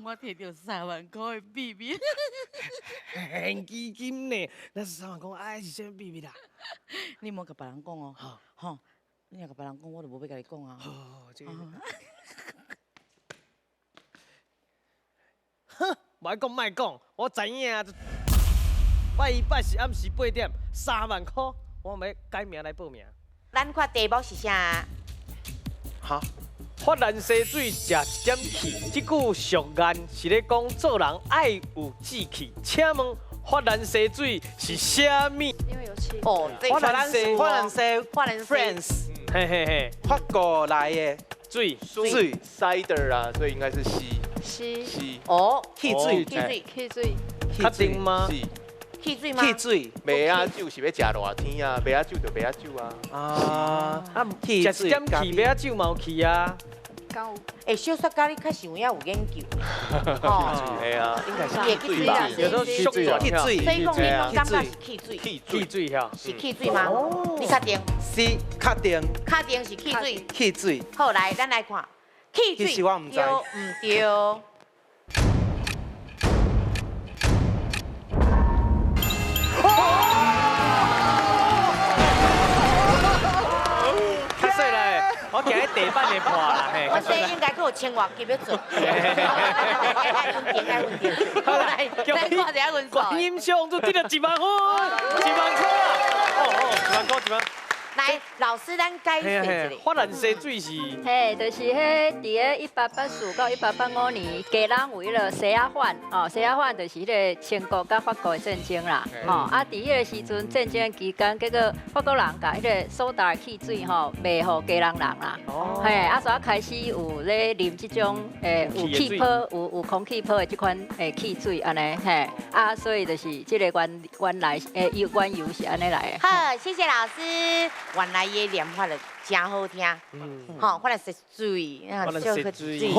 我提著三萬箍的秘密。現基金呢？那是3萬塊，哎，是啥物秘密啦？你莫共別人講哦，吼！你若共別人講，我就無欲共你講啊。好，這個。哼，莫講莫講，我知影。拜一拜是暗時8點，3萬塊，我欲改名來報名。咱看題目是啥？哈？法蘭西水食一點氣，這句俗諺是咧講做人愛有志氣。請問法蘭西水是啥物？因為有氣。哦，法蘭西，法蘭西，法蘭西，France，嘿嘿嘿，法國來的水水，cider 啊，所以應該是 C。 C。 C。哦，汽水，汽水，汽水。確定嗎？汽水嗎？汽水，麥仔酒是欲食熱天啊，麥仔酒就麥仔酒啊。啊，啊，食一點氣，麥仔酒嘛有氣啊。欸，小說家你確實有影有研究。哦，係啊，應該是汽水吧？有時候縮汽水，所以講你攏感覺是汽水？汽水哈，是汽水嗎？你確定？是，確定。確定是汽水。汽水。好，來，咱來看，汽水其實我毋知。對毋對？較細咧，我驚彼地板會破啦。嘿，我這應該閣有千外級欲做。愛穩定，愛穩定。好來，咱看一下分數。觀音小王子得著一萬分，1萬塊啦！哦哦，1萬塊，1萬。來，老師，咱解釋一下。法蘭西水是？嘿，就是彼佇咧1884到1885年，基隆有彼个西仔反，哦，西仔反就是彼个清國佮法國的戰爭啦，吼，啊，佇彼个時陣戰爭期間，結果法國人共彼个蘇打的汽水吼賣予基隆人啦，嘿，啊，所以開始有咧啉這種有氣泡、有空氣泡的這款汽水按呢，嘿，啊，所以就是這个原來由緣由是按呢來的。好，謝謝老師。原來伊的念法就真好聽，吼，法蘭西水，法蘭西水。